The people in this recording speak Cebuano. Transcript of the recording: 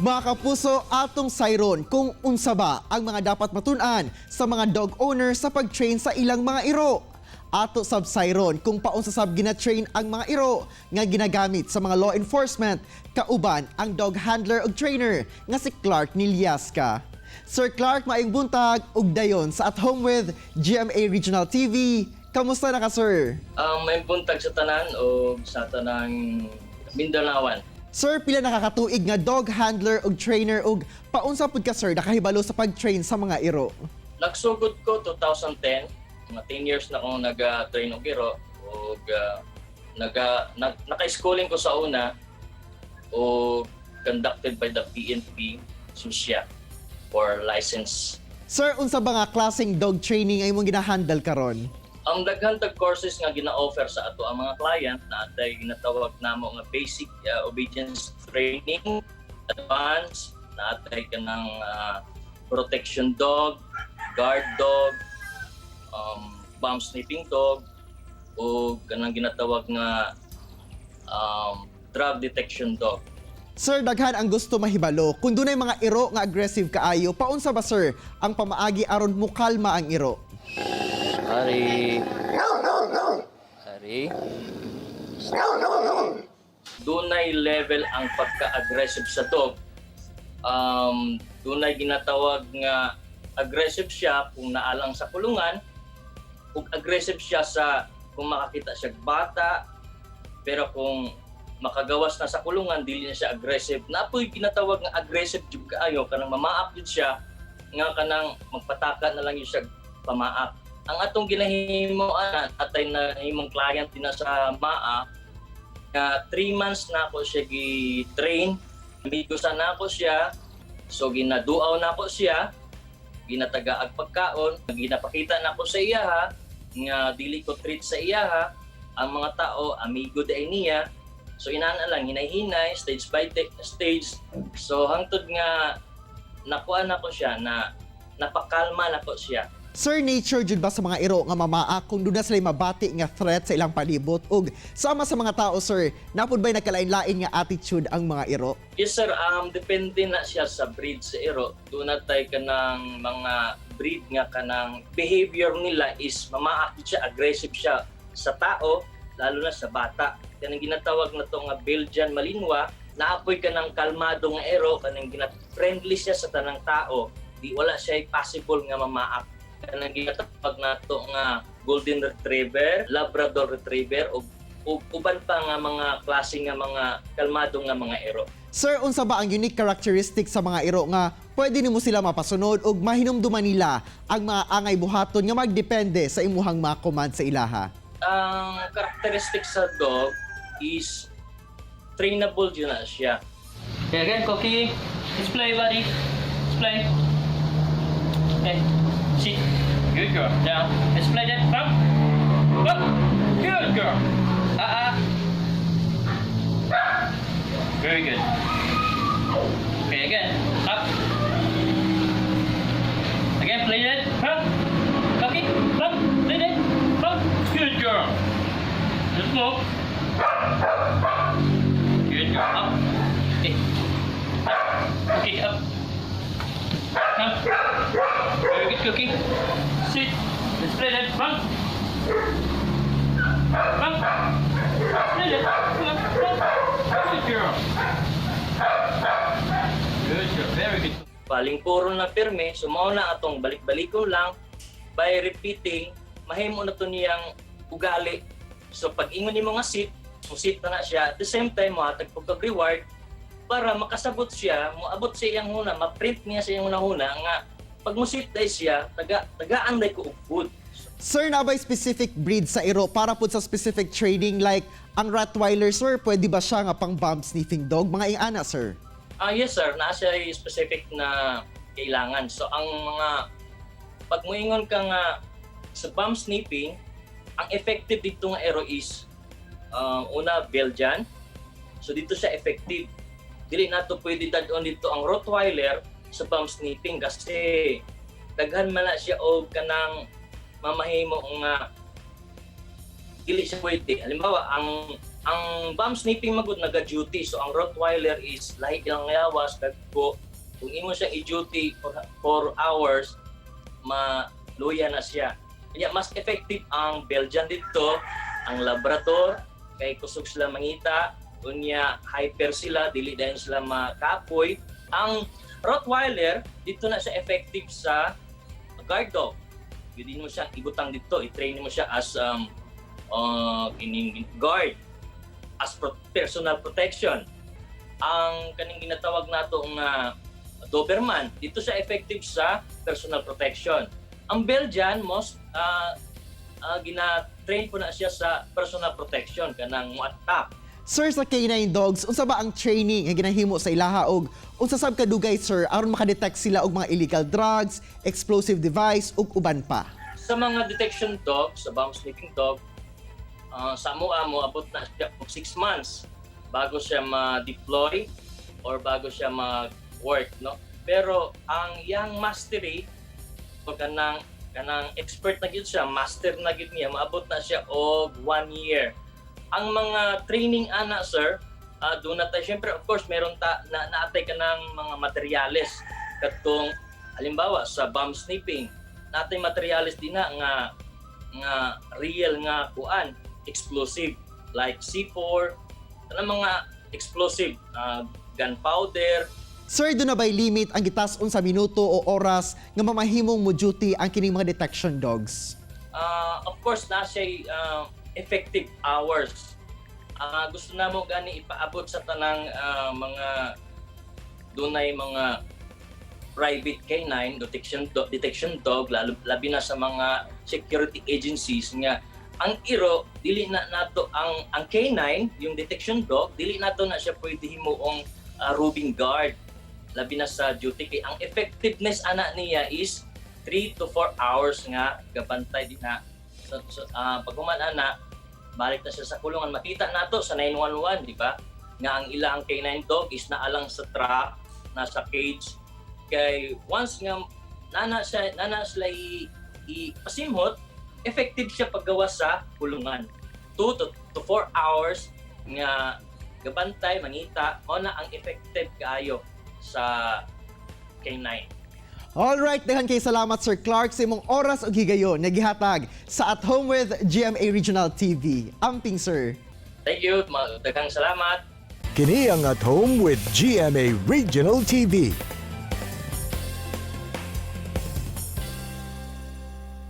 Mga kapuso, atong sayron kung unsa ba ang mga dapat matun-an sa mga dog owner sa pag-train sa ilang mga iro. Ato sab sayron kung paunsa sab gina-train ang mga iro nga ginagamit sa mga law enforcement, kauban ang dog handler ug trainer nga si Clark Niliasca. Sir Clark, maayong buntag ug dayon sa At Home with GMA Regional TV. Kamusta na ka, sir? May buntag sa tanan o sa tanang Mindanaoan. Sir, pila nakakatuig nga dog handler ug trainer ug paunsa pud ka, sir, nakahibalo sa pag-train sa mga iro? Nagsugod ko 2010, mga 10 years na akong nag-train og iro ug naka-schooling ko sa una o conducted by the PNP Susya for license. Sir, unsa ba nga klaseng dog training ay imong ginahandle karon? Ang daghan tag courses nga gina-offer sa ato ang mga client na atay ginatawag namo nga basic obedience training, advanced, na atay kanang protection dog, guard dog, bomb sniffing dog, o kanang ginatawag nga drug detection dog. Sir, daghan ang gusto mahibalo. Kung dunay mga iro nga aggressive kaayo, paunsa ba, sir, ang pamaagi aron mukalma ang iro? Ari. Ari. Dunay level ang pagka-aggressive sa dog. Dunay ginatawag nga aggressive siya kung naalang sa kulungan ug aggressive siya sa kung makakita siya bata, pero kung makagawas na sa kulungan, dili na siya aggressive. Napoy ginatawag nga aggressive jud kaayo, kanang mamaak jud siya nga kanang magpataka na lang yun siya pamaak. Ang atong ginahimo ana, atay na himong client din na sa MAA nga 3 months na ako siya gi-train, amigo sa nako siya, so ginaduaw nako siya, ginataga ag pagkaon, ginapakita nako sa iya ha nga dili ko treat sa iya ha ang mga tao, amigo day niya. So inana lang, hinay-hinay, stage by stage, so hangtod nga nakuha nako siya na napakalma nako siya. Sir, nature jud ba sa mga iro nga mamaa kung doon na sila mabati nga threat sa ilang palibot? Ug sama sa mga tao, sir, napud ba'y nagkalain-lain nga attitude ang mga iro? Yes, sir, depende na siya sa breed sa iro. Doon na tayo kanang mga breed nga kanang behavior nila is mamaakit siya, aggressive siya sa tao, lalo na sa bata. Kanang ginatawag na to nga Belgian Malinois, naapoy ka ng kalmado nga ero, kanang friendly siya sa tanang tao, di wala siya possible nga mamaak. Kanang ginatawag na to nga Golden Retriever, Labrador Retriever, ug uban pa nga mga klase nga mga kalmado nga mga ero. Sir, unsa ba ang unique characteristic sa mga iro nga pwede nimo sila mapasunod ug mahinumduman nila ang mga angay buhaton nga magdepende sa imuhang mga command sa ilaha? Ang characteristic sa dog is trainable yun na siya. Okay, again, Cookie. Let's play, buddy. Let's play. Okay, sit. Good girl. Down. Let's play that. Up. Up. Good girl. Ah, ah. Very good. Okay, again. Up. Again, play that. Up. Cookie. Up. Play that. Up. Good girl. Just move. Good girl. Up. Okay. Okay, up. Come. Very good, Cookie. Sit. Let's play that. Run. Run. Play that. Run. Run. Good girl. Good girl. Very good. Baling puro na pirme, so mao na atong balik-balikon lang by repeating, mahimo na to niyang ugali. So pag ingon nimo nga sit, mo sit na na siya. At the same time, mohatag pud kag reward para makasabot siya, moabot sa iyang huna, ma-print niya sa iyang huna nga pag mo sit day siya, tagaan day ko og food. Sir, na ba'y specific breed sa iro para pud sa specific training, like ang Rottweiler, sir, pwede ba siya nga pang bomb sniffing dog? Mga ingana, sir. Ah, yes sir, naa siya specific na kailangan. So ang mga pag muingon ka nga sa bomb sniffing, ang effective dito nga ero is una, Belgian. So dito siya effective. Dili nato pwede dad-on dito ang Rottweiler sa bomb sniffing kasi daghan man na siya og kanang mamahimo nga dili siya pwede. Halimbawa, ang Ang bomb sniffing magud naga-duty. So ang Rottweiler is lahi ilang lawas, dagko. Kung imo siyang i-duty for 4 hours, maluya na siya. Kaya mas effective ang Belgian dito, ang Labrador, kay kusog sila mangita, unya hyper sila, dili dayon sila makapoy. Ang Rottweiler, dito na siya effective sa guard dog. Pwede mo siya ibutang dito, i-train mo siya as ining guard, as personal protection. Ang kaning ginatawag nato nga Doberman, dito siya effective sa personal protection. Ang Belgian, most gina-train po na siya sa personal protection, kanang mo-attack. Sir, sa K9 dogs, unsa ba ang training nga ginahimo sa ilaha og unsa sab kadugay, sir, aron makadetect sila og mga illegal drugs, explosive device ug uban pa? Sa mga detection dog, sa bomb sniffing dog, sa amo abot na siya og 6 months bago siya ma-deploy or bago siya mag-work, no? Pero ang iyang mastery o kanang expert na gyud siya, master na gyud niya, maabot na siya og 1 year. Ang mga training ana, sir, doon na tayo syempre, of course, meron ta na naatay ka ng mga materyales katong halimbawa sa bomb sniffing, natay materyales din na nga nga real nga kuan, explosive like C4, kanang mga explosive, gunpowder. Sir, duna ba'y limit ang gitas-on sa minuto o oras nga mamahimong mo duty ang kining mga detection dogs? Of course na siya effective hours. Gusto na mo gani ipaabot sa tanang mga dunay mga private canine detection dog, lalo labi na sa mga security agencies, nga ang iro dili na nato ang canine, yung detection dog, dili nato na siya pwede himuong roving guard, labi na sa duty, kay ang effectiveness ana niya is 3 to 4 hours nga gabantay din na. So, pag human ana, balik na siya sa kulungan. Makita nato sa 911, di ba, nga ang ilang canine dog is naalang sa truck, nasa cage, kay once nga nana sila i pasimhot, effective siya paggawas sa kulungan. 2 to 4 hours nga gabantay mangita, mao na ang effective kaayo sa K9. Alright, daghan kay salamat, Sir Clark, sa imong oras ug higayon nga gihatag sa At Home with GMA Regional TV. Amping, sir. Thank you, daghang salamat. Kini ang At Home with GMA Regional TV.